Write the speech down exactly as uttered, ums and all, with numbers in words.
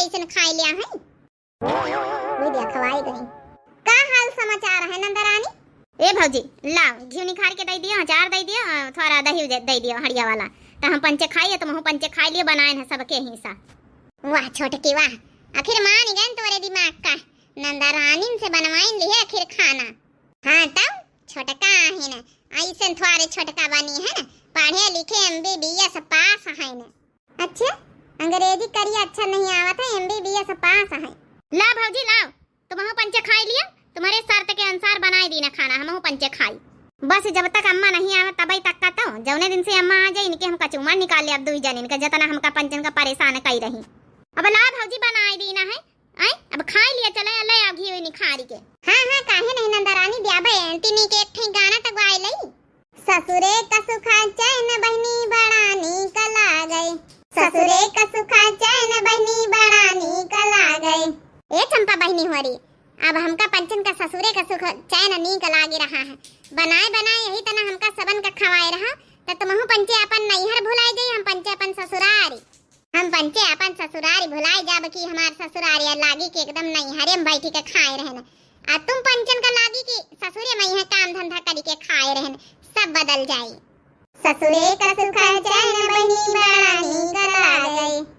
अइसन खाइ लिया है। वही देखवाई गई। का हाल समाचार है नंदरानी? ए भौजी, लाओ, घी निखार के दइ दियो, अचार दइ दियो, अ, थोड़ा दही दे-, दइ दियो हड़िया वाला। त हम पंचे खाई, तुमहू पंचे खाइ लियो, बनाएन है सबके हिस्सा। वाह छोटकी वाह, आखिर मान गएन तोरे दिमाग का। नंदरानी से बनवाइन लिहे आखिर खाना। हाँ तब, छोटका है न, अइसन थोड़े छोटका बनी है न, पढ़े लिखे एमबीबीएस पास है न। अच्छा, अंग्रेजी करिया अच्छा नहीं आवत है, एमबीबीएस पास है। ला भौजी लाओ, तुमहू पंचे खाइ लियो, तुम्हरे शर्त के अनुसार बनाइ दीना खाना, हमहू पंचे खाई। बस जब तक अम्मा नहीं आवत तबई तक का तो, जौने दिन से अम्मा आ जाई इनके हम कचूमर निकाल लेब दुइ जनिन का, जतना हमका पंचन का परेशान कइ रही। अब ला भौजी बनाइ दीना है, आय, अब खाइ लियो, चले ले आओ घी निखारी के। हाँ हाँ, काहे नहीं नंदरानी, द्याबे, तिनी के एक ठे गाना त गाइ लई। ससुरे का सुखा चैन बहिनी बड़ा नीक लागे, ससुरे का सुखा चैन बहिनी बड़ा नीक लागे। ए चंपा बहिनी होरी, अब हमका पंचन का ससुरे का सुख चैन नीक लागि रहा है। बनाए बनाए यही तना हमका सबन का खवाए रहा, त तुमहू पंचे अपन नैहर भुलाए जाई, हम पंचे अपन ससुरारी। हम पंचे अपन ससुरारी भुलाए जाब कि हमार ससुरारी लागी कि एकदम नैहरे में बैठी के खाए रहन। आ तुम पंचन का लागी कि ससुरे में यहाँ काम धंधा करी के खाए रहन, सब बदल जाई। ससुरे का सुख चैन बहिनी बड़ा नीक लागे।